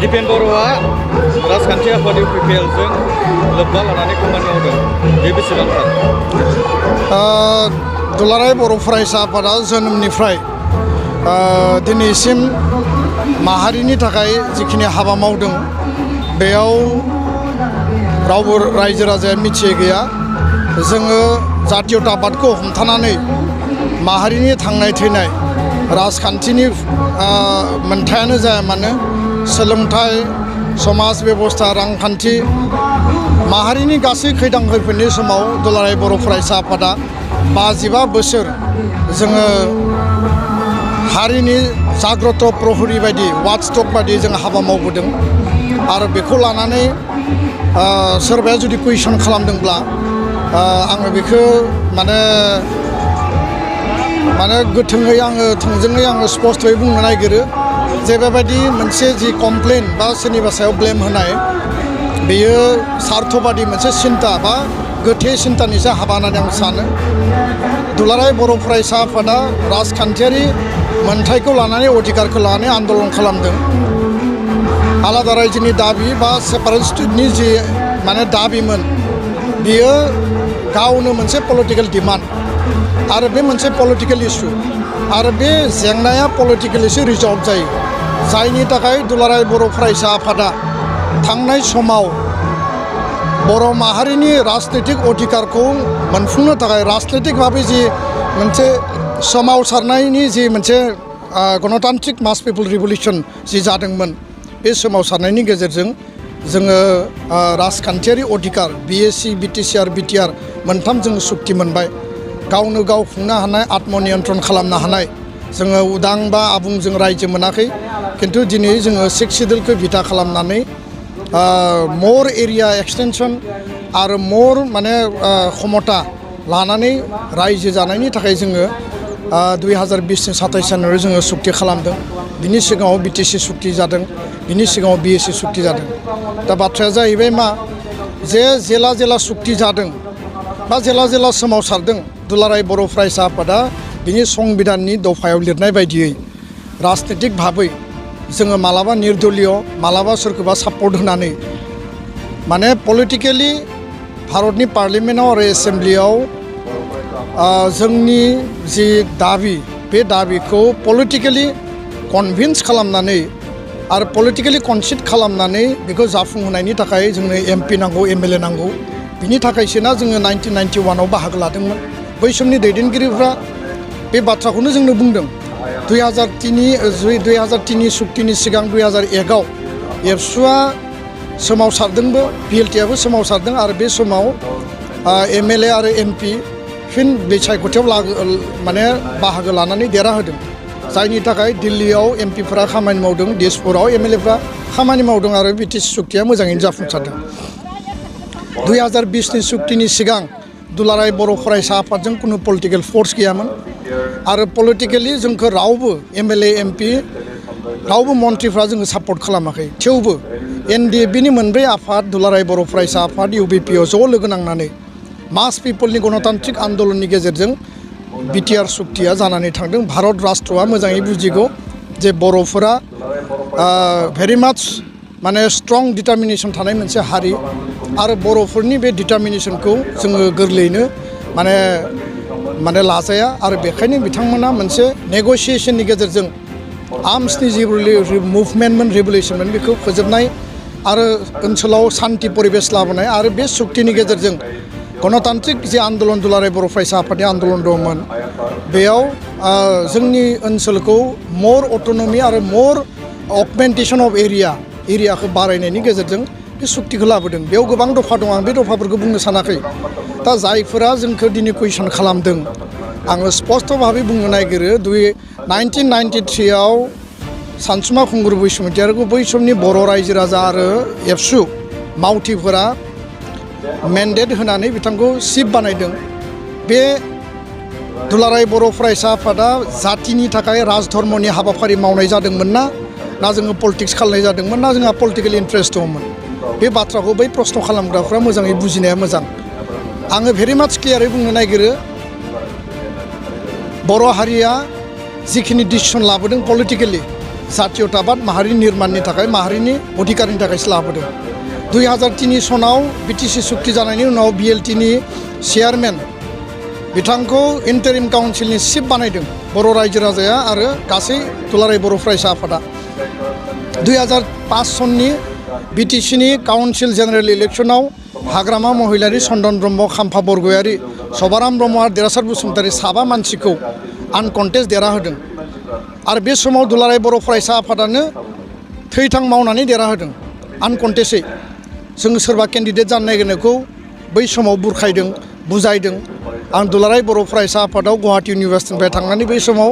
दिपेन बर'आ राजखान्थि आफाद इउपिपिएलजों लोब्बा लानानै खामानि मावदों बे बेसेबां थार? दुलाराय बर' फरायसा आफादा जोनोमनिफ्राय दिनैसिम माहारिनि थाखाय जिखिनि हाबा मावदों बेयाव रावबो रायजो राजाया मिथियै गैया। जोङो जातीयताबादखौ हमथानानै माहारिनि थांनाय थैनाय राजखान्थिनि मोनथायानो जाया मानो सोलोंथाइ समाज बेबस्था रांखान्थि माहारिनि गासै खैदां खैफोदनि समाव दुलाराय बर' फरायसा आफादा 55 बोसोर जोङो हारिनि जाग्रत प्रहरी बायदि वाचडग बायदि जों हाबा मावबोदों आरो बेखौ लानानै सोरबाया जुदि कुइसन खालामदोंब्ला आङो बेखौ माने गोथोङै आङो थोंजोङै आङो स्पष्टयै बुंनो नागिरो जे बेबायदि मोनसे जि कमप्लेन बा सोरनिबा सायाव ब्लेम होनाय बेयो सार्थबादि मोनसे सिन्ता बा गोथे सिन्तानिसो हाबा होननानै आं सानो। दुलाराय बर' फरायसा आफादा राजखान्थियारि मोनथायखौ लानानै अधिकारखौ लानानै आन्दलन खालामदों। आलादा रायजोनि दाबि बा सेपारेट स्टेटनि जि दाबिमोन बियो गावनो मोनसे पलिटिकेल डिमान्ड आरो बे मोनसे पलिटिकेल इस्यु आरो बे जेंनाया पलिटिकेलिसो रिजल्भ जायो, जायनि थाखाय दुलाराय बर' फरायसा आफादा थांनाय समाव बर' माहारिनि राजनैतिक अधिकारखौ मोनफुंनो थाखाय राजनैतिक भाबै जि मोनसे सोमावसारनायनि जि मोनसे गणतान्त्रिक मास पिपल रिभलिउसन जि जादोंमोन बे सोमावसारनायनि गेजेरजों जोङो राजखान्थियारि अधिकार BSC BTC BTR मोनथाम जोङो सुक्ति मोनबाय। गावनो गाव खुंनो हानाय आत्मनियन्त्रण खालामनो हानाय जोङो उदां बा आबुं जों रायजो मोनाखै, खिन्थु दिनै जोङो 6 सिडुलखौ बिथा खालामनानै मर एरिया एक्सटेनसन आरो मर क्षमता लानानै रायजो जानायनि थाखाय जोङो 2020 27 जानुवारि जोङो सुक्ति खालामदों। बिनि सिगाङाव BTC सुक्ति जादों, बिनि सिगाङाव BSC सुक्ति जादों। दा बाथ्राया जाहैबाय मा जे जेला जेला सुक्ति जादों बा जेला जेला सोमावसारदों दुलाराय बर' फरायसा आफादा बिनि संबिधाननि दफायाव लिरनाय बायदियै राजनैतिक भाबै जोङो मालाबा निर्दलीय मालाबा सोरखौबा सापर्ट होनानै पलिटिकेलि भारतनि पार्लियामेन्टआव आरो एसेम्ब्लियाव जोंनि जि दाबि बे दाबिखौ पलिटिकेलि कनभिन्स खालामनानै आरो पलिटिकेलि कनसिड खालामनानै बेखौ जाफुंहोनायनि थाखाय जोंनो MP नांगौ MLA नांगौ। बिनि थाखायसोना जोङो 1991आव बाहागो लादोंमोन। बै समनि दैदेनगिरिफ्रा बे बाथ्राखौनो जोंनो बुंदों। 2003 सुक्तिनि सिगां 2001आव ABSUआ सोमावसारदोंबो, PLTआबो सोमावसारदों आरो बे समाव MLA आरो MP फिन बे सायख'थियाव बाहागो लानानै देरहाहोदों, जायनि थाखाय दिल्लीयाव MPफ्रा खामानि मावदों, दिसपुराव MLAफ्रा खामानि मावदों आरो BTC सुक्तिया मोजाङैनो जाफुंसारदों। 2020 सुक्तिनि सिगां दुलाराय बर' फरायसा आफादजों कुनु पलिटिकेल फर्स गैयामोन आरो पलिटिकेलि जोंखौ रावबो MLA MP रावबो मन्थ्रिफ्रा जोङो सापर्ट खालामाखै। थेवबो NDFBनि मोनब्रै आफाद दुलाराय बर' फरायसा आफाद UBPआव ज' लोगो नांनानै मास पिपलनि गणतान्त्रिक आन्दलननि गेजेरजों BTR सुक्तिया जानानै थांदों। भारत राष्ट्रआ मोजाङै बुजिगौ जे बर'फोरा भेरि माच स्ट्रं डिटारमिनेसन थानाय मोनसे हारि आरो बर'फोरनि बे डिटारमिनेसनखौ जोङो गोरलैयैनो लाजाया आरो बेखायनो बिथांमोना मोनसे नेगसिएसननि गेजेरजों आर्मसनि जि मुभमेन्टमोन रिभलिउसनमोन बेखौ फोजोबनाय आरो ओनसोलाव सान्थि परिबेस लाबोनाय आरो बे सुक्तिनि गेजेरजों गणतान्त्रिक जि आन्दलन दुलाराय बर' फरायसा आफादनि आन्दलन दंमोन बेयाव जोंनि ओनसोलखौ मर अट'नमि आरो मर अगमेन्टेसन अफ एरियाखौ बारायनायनि गेजेरजों बे सुक्तिखौ लाबोदों। बेयाव गोबां दफा दं, आं बे दफाफोरखौ बुंनो सानाखै। दा जायफोरा जोंखौ दिनै कुइसन खालामदों आङो स्पष्ट भाबै बुंनो नागिरो 1993आव सानसुमा खुंगुर बैसुमतियारिखौ बै समनि बर' रायजो राजा आरो ABSU मावथिफोरा मेन्डेट होनानै बिथांखौ चिफ बानायदों। बे दुलाराय बर' फरायसा आफादा जातिनि थाखाय राजधर्मनि हाबाफारि मावनाय जादोंमोन ना जोङो पलिटिक्स खालामनाय जादोंमोन ना जोंहा पलिटिकेल इन्ट्रेस्ट दंमोन? बे बाथ्राखौ बै प्रश्न खालामग्राफ्रा मोजाङै बुजिनाया मोजां। आङो भेरि माच क्लियारै बुंनो नागिरो बर' हारिया जिखिनि डिसिसन लाबोदों पलिटिकेलि जातीयताबाद माहारि निर्माणनि थाखाय माहारिनि अधिकारनि थाखायसो लाबोदों 2003 सनाव बिटिसि सुक्ति जानायनि उनाव बिएलटिनि चेयारमेन बिथांखौ इन्टारिम काउन्सिलनि चिफ बानायदों बर' रायजो राजाया आरो गासै दुलाराय बर' फरायसा आफादा 2005 सननि बिटिसिनि काउन्सिल जेनेरेल इलेक्सनाव हाग्रामा महिलारि चन्दन ब्रह्म खाम्फा बरगयारि सभाराम ब्रह्म आरो देरहासार बसुमतारी साबा मानसिखौ आनकन्टेस्ट देरहाहोदों आरो बे समाव दुलाराय बर' फरायसा आफादानो थैथां मावनानै देरहाहोदों आनकन्टेस्टै जों सोरबा केन्डिडेट जानो नागिरनायखौ बै समाव बुरखायदों बुजायदों आं दुलाराय बर' फरायसा आफादाव गुवाहाटी इउनिभार्सिटिनिफ्राय थांनानै बै समाव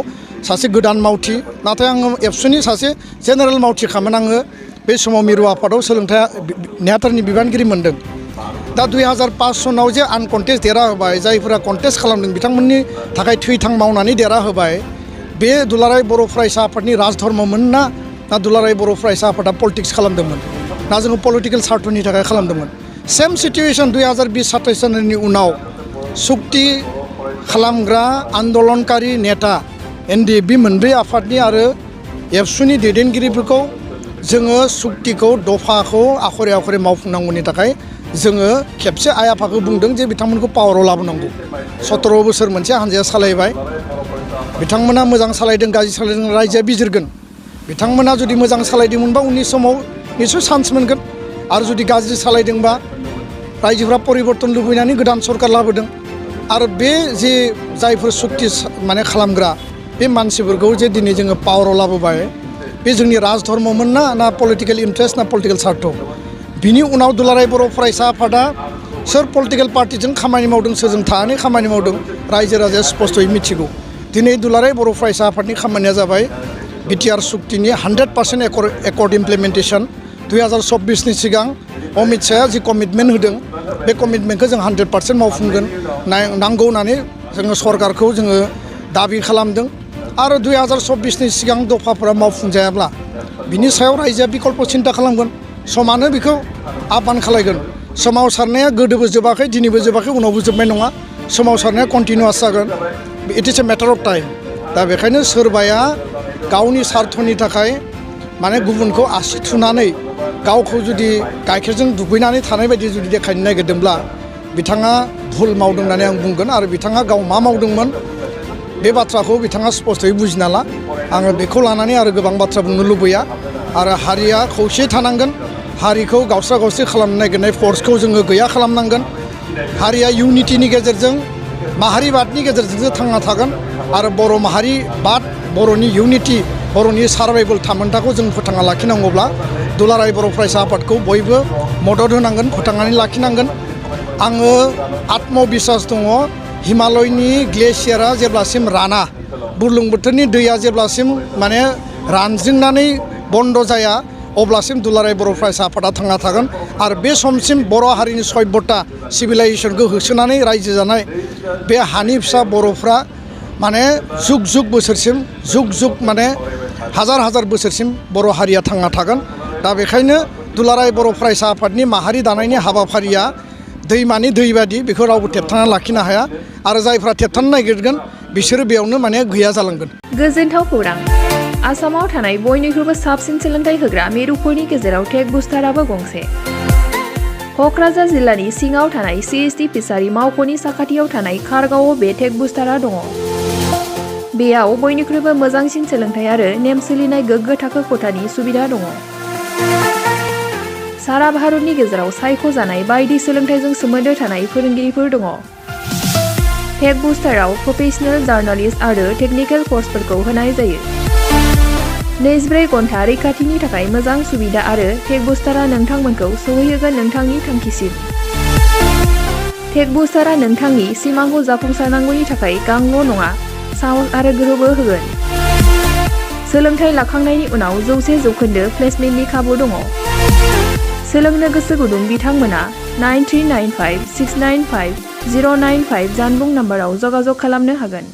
सासे गोदान मावथि नाथाय आङो एबसुनि सासे जेनेरेल मावथिखामोन आङो बे समाव मिरु आफादाव सोलोंथाइ नेहाथारनि बिबानगिरि मोनदों दा 2005 सनाव जे आनकन्टेस्ट देरहाहोबाय जायफोरा कन्टेस्ट खालामदों बिथांमोननि थाखाय थैथां मावनानै देरहाहोबाय बे दुलाराय बर' फरायसा आफादनि राजधर्ममोन ना दुलाराय बर' फरायसा आफादा पलिटिक्स खालामदोंमोन ना जोङो पलिटिकेल सार्थनि थाखाय खालामदोंमोन सेम सिटुएशन 2020-27 सननि उनाव सुक्ति खालामग्रा आन्दलनकारि नेता एनडिएफबि मोनब्रै आफादनि आरो एबसुनि दैदेनगिरिफोरखौ जोङो सुक्तिखौ दफाखौ आखरे आखरे मावफुंनांगौनि थाखाय जोङो खेबसे आइ आफाखौ बुंदों जे बिथांमोनखौ पावाराव लाबोनांगौ 17 बोसोर मोनसे हानजाया सालायबाय बिथांमोना मोजां सालायदों गाज्रि सालायदों रायजोआ बिजिरगोन बिथांमोना जुदि मोजां सालायदोंमोनबा उननि समाव निसय चान्स मोनगोन आरो जुदि गाज्रि सालायदोंबा रायजोफ्रा परिबर्तन लुबैनानै गोदान सरकार लाबोदों आरो बे जे जायफोर सुक्ति माने खालामग्रा बे मानसिफोरखौ जे दिनै जोङो पावाराव लाबोबाय बे जोंनि राजधर्ममोन ना पलिटिकेल इन्ट्रेस्ट ना पलिटिकेल सार्थ बिनि उनाव दुलाराय बर' फरायसा आफादा सोर पलिटिकेल पार्टिजों खामानि मावदों सोरजों थानानै खामानि मावदों रायजो राजाया स्पष्टयै मिथिगौ दिनै दुलाराय बर' फरायसा आफादनि खामानिया जाबाय बिटिआर सुक्तिनि 100% एकर्ड इमप्लिमेन्टेसन 2024नि सिगां अमित शाहआ जि कमिटमेन्ट होदों बे कमिटमेन्टखौ जों 100% मावफुंगोन नांगौ होननानै जोङो सरकारखौ जोङो दाबि खालामदों आरो 2024नि सिगां दफाफोरा मावफुंजायाब्ला बिनि सायाव रायजोआ बिकल्प सिन्था खालामगोन समानो बेखौ आह्वान खालायगोन सोमावसारनाया गोदोबो जोबाखै दिनैबो जोबाखै उनावबो जोबनाय नङा सोमावसारनाया कन्टिनिउआस जागोन it is a matter of time दा बेखायनो सोरबाया गावनि सार्थनि थाखाय माने गुबुनखौ आसि थुनानै गावखौ जुदि गाइखेरजों दुगैनानै थानाय बायदि जुदि देखायनो नागिरदोंब्ला बिथाङा भुल मावदों होननानै आं बुंगोन आरो बिथाङा गाव मा मावदोंमोन बे बाथ्राखौ बिथाङा स्पष्टयै बुजिना ला आङो बेखौ लानानै आरो गोबां बाथ्रा बुंनो लुबैया आरो हारिया खौसे थानांगोन हारिखौ गावस्रा गावस्रि खालामनो नागिरनाय फर्सखौ जोङो गैया खालामनांगोन हारिया इउनिटिनि गेजेरजों माहारिबादनि गेजेरजोंसो थांना थागोन आरो बर' माहारिबाद बर'नि इउनिटि बर'नि सार्भाइभेल थामोनथाखौ जों फोथांना लाखिनांगौब्ला दुलाराय बर' फरायसा आफादखौ बयबो मदद होनांगोन फोथांनानै लाखिनांगोन आङो आत्मबिश्वास दङ हिमालयनि ग्लेसियारा जेब्लासिम राना बुरलुंबुथुरनि दैया जेब्लासिम माने रानज्रिंनानै बन्द जाया अब्लासिम दुलाराय बर' फरायसा आफादा थांना थागोन आरो बे समसिम बर' हारिनि सभ्यता सिभिलाइजेसनखौ होसोनानै रायजो जानाय बे हानि फिसा बर'फ्रा माने जुग जुग बोसोरसिम जुग जुग माने हाजार हाजार बोसोरसिम बर' हारिया थांना थागोन दा बेखायनो दुलाराय बर' फरायसा आफादनि माहारि दानायनि हाबाफारिया दैमानि दै बादि बेखौ रावबो थेबथाना लाखिनो हाया आरो जायफ्रा थेबथानो नागिरगोन बिसोरो बेयावनो माने गैया जालांगोन गोजोनथाव खौरां आसामाव थानाय बयनिख्रुइबो साबसिन सोलोंथाइ होग्रा मिरुफोरनि गेजेराव टेक बुस्टाराबो गंसे क'क्राझार जिल्लानि सिङाव थानाय CST फिसारि मावख'नि साखाथियाव थानाय खारगावआव बे टेक बुस्टारा दङ बेयाव बयनिख्रुइबो मोजांसिन सोलोंथाइ आरो नेम सोलिनाय गोग्गो थाखो खथानि सुबिदा दङ सारा भारतनि गेजेराव सायख'जानाय बायदि सोलोंथाइजों सोमोन्दो थानाय फोरोंगिरिफोर दङ टेक बुस्टाराव प्रफेशनेल जार्नालिस्ट आरो टेकनिकेल कर्सफोरखौ होनाय जायो 24 घन्टा रैखाथिनि थाखाय मोजां सुबिदा आरो टेक बुस्टारा नोंथांमोनखौ सौहैहोगोन नोंथांनि थांखिसिम टेक बुस्टारा नोंथांनि सिमांखौ जाफुंसारनांगौनि थाखाय गांल' नङा साहस आरो गोहोबो होगोन सोलोंथाइ लाखांनायनि उनाव 100% प्लेसमेन्टनि खाबु दङ सोलोंनो गोसो गुदुं बिथांमोना 9395695095 जानबुं नाम्बाराव जगाजग खालामनो हागोन